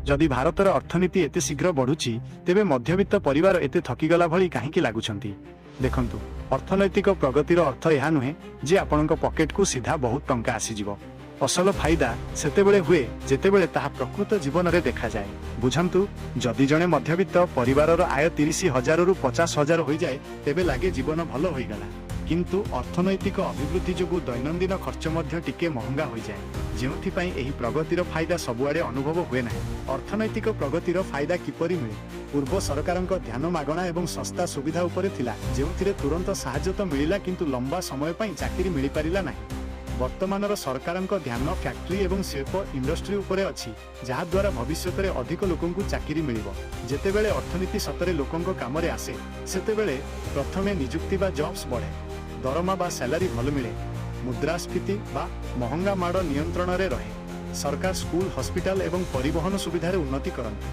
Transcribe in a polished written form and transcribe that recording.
ଯଦି ଭାରତର ଅର୍ଥନୀତି ଏତେ ଶୀଘ୍ର ବଢୁଛି, ତେବେ ମଧ୍ୟବିତ୍ତ ପରିବାର ଏତେ ଥକିଗଲା ଭଳି କାହିଁକି ଲାଗୁଛନ୍ତି? ଦେଖନ୍ତୁ, ଅର୍ଥନୈତିକ ପ୍ରଗତିର ଅର୍ଥ ଏହା ନୁହେଁ ଯେ ଆପଣଙ୍କ ପକେଟକୁ ସିଧା ବହୁତ ଟଙ୍କା ଆସିଯିବ। ଅସଲ ଫାଇଦା ସେତେବେଳେ ହୁଏ ଯେତେବେଳେ ତାହା ପ୍ରକୃତ ଜୀବନରେ ଦେଖାଯାଏ। ବୁଝନ୍ତୁ, ଯଦି ଜଣେ ମଧ୍ୟବିତ୍ତ ପରିବାରର ଆୟ 30 ହଜାରରୁ 50 ହଜାର ହୋଇଯାଏ, ତେବେ ଲାଗେ ଜୀବନ ଭଲ ହୋଇଗଲା। କିନ୍ତୁ ଅର୍ଥନୈତିକ ଅଭିବୃଦ୍ଧି ଯୋଗୁଁ ଦୈନନ୍ଦିନ ଖର୍ଚ୍ଚ ମଧ୍ୟ ଟିକେ ମହଙ୍ଗା ହୋଇଯାଏ, ଯେଉଁଥିପାଇଁ ଏହି ପ୍ରଗତିର ଫାଇଦା ସବୁଆଡ଼େ ଅନୁଭବ ହୁଏ ନାହିଁ। ଅର୍ଥନୈତିକ ପ୍ରଗତିର ଫାଇଦା କିପରି ମିଳେ? ପୂର୍ବ ସରକାରଙ୍କ ଧ୍ୟାନ ମାଗଣା ଏବଂ ଶସ୍ତା ସୁବିଧା ଉପରେ ଥିଲା, ଯେଉଁଥିରେ ତୁରନ୍ତ ସାହାଯ୍ୟ ତ ମିଳିଲା, କିନ୍ତୁ ଲମ୍ବା ସମୟ ପାଇଁ ଚାକିରି ମିଳିପାରିଲା ନାହିଁ। ବର୍ତ୍ତମାନର ସରକାରଙ୍କ ଧ୍ୟାନ ଫ୍ୟାକ୍ଟ୍ରି ଏବଂ ଶିଳ୍ପ ଇଣ୍ଡଷ୍ଟ୍ରି ଉପରେ ଅଛି, ଯାହାଦ୍ୱାରା ଭବିଷ୍ୟତରେ ଅଧିକ ଲୋକଙ୍କୁ ଚାକିରି ମିଳିବ। ଯେତେବେଳେ ଅର୍ଥନୀତି ସତରେ ଲୋକଙ୍କ କାମରେ ଆସେ, ସେତେବେଳେ ପ୍ରଥମେ ନିଯୁକ୍ତି ବା ଜବ୍ସ ବଢ଼େ, ଦରମା ବା ସାଲାରୀ ଭଲ ମିଳେ, ମୁଦ୍ରାସ୍ଫୀତି ବା ମହଙ୍ଗା ମାଡ଼ ନିୟନ୍ତ୍ରଣରେ ରହେ, ସରକାର ସ୍କୁଲ, ହସ୍ପିଟାଲ ଏବଂ ପରିବହନ ସୁବିଧାରେ ଉନ୍ନତି କରନ୍ତି।